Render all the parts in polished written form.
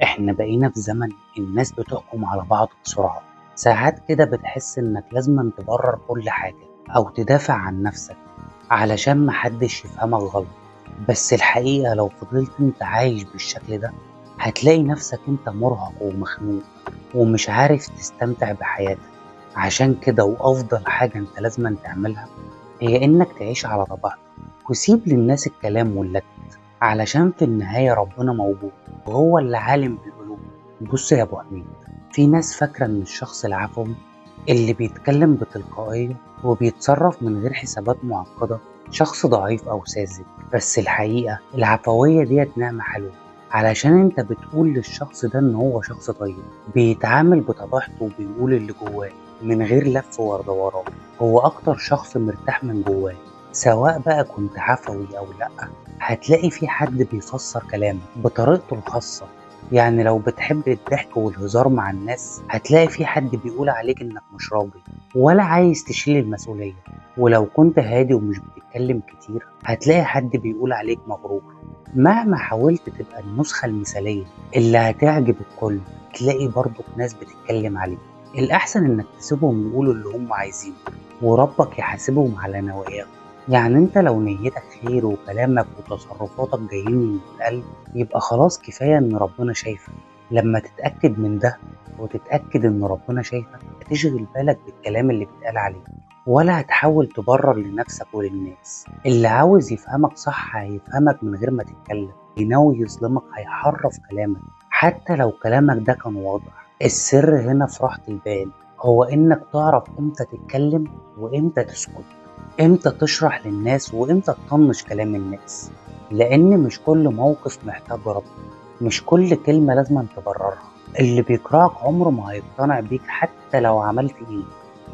إحنا بقينا في زمن الناس بتحكم على بعض بسرعة. ساعات كده بتحس إنك لازم تبرر كل حاجة أو تدافع عن نفسك علشان محدش يفهمك غلط. بس الحقيقة لو فضلت انت عايش بالشكل ده هتلاقي نفسك انت مرهق ومخنوق ومش عارف تستمتع بحياتك. عشان كده وأفضل حاجة انت لازم تعملها هي إنك تعيش على طبيعتك وسيب للناس الكلام واللت، علشان في النهاية ربنا موجود وهو اللي عالم بالقلوب. بص يا أبو حميد، في ناس فاكرة إن الشخص العفوي اللي بيتكلم بتلقائية وبيتصرف من غير حسابات معقدة شخص ضعيف أو ساذج، بس الحقيقة العفوية ديت نعمة حلوة، علشان انت بتقول للشخص ده ان هو شخص طيب بيتعامل بطبيعته وبيقول اللي جواه من غير لف ودوران. هو اكتر شخص مرتاح من جواه، سواء بقى كنت عفوي او لا هتلاقي في حد بيفسر كلامك بطريقته الخاصة. يعني لو بتحب الضحك والهزار مع الناس هتلاقي في حد بيقول عليك انك مش راجل ولا عايز تشيل المسؤولية، ولو كنت هادي ومش بتتكلم كتير هتلاقي حد بيقول عليك مغرور. مهما حاولت تبقى النسخة المثالية اللي هتعجب الكل تلاقي برضك ناس بتتكلم عليك. الأحسن إنك تسيبهم يقولوا اللي هم عايزينه وربك يحاسبهم على نواياهم. يعني انت لو نيتك خير وكلامك وتصرفاتك جايين من القلب يبقى خلاص كفاية ان ربنا شايفك. لما تتأكد من ده وتتأكد ان ربنا شايفك هتشغل بالك بالكلام اللي بيتقال عليك ولا هتحاول تبرر لنفسك وللناس. اللي عاوز يفهمك صح هيفهمك من غير ما تتكلم، اللي ناوي يظلمك هيحرف كلامك حتى لو كلامك ده كان واضح. السر هنا في راحة البال هو انك تعرف امتى تتكلم وامتى تسكت، امتى تشرح للناس وامتى تطنش كلام الناس، لان مش كل موقف محتاج رد، مش كل كلمة لازم تبررها. اللي بيكرهك عمره ما هيقتنع بيك حتى لو عملت ايه.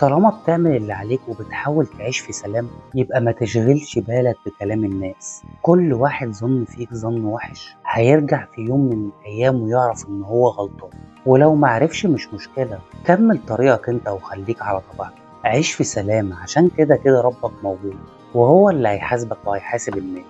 طالما بتعمل اللي عليك وبتحاول تعيش في سلام يبقى ما تشغلش بالك بكلام الناس. كل واحد ظن فيك ظن وحش هيرجع في يوم من الايام ويعرف ان هو غلطان، ولو معرفش مش مشكلة، كمل طريقك انت وخليك على طبيعتك، عيش في سلام، عشان كده كده ربك موجود وهو اللي هيحاسبك وهيحاسب الناس.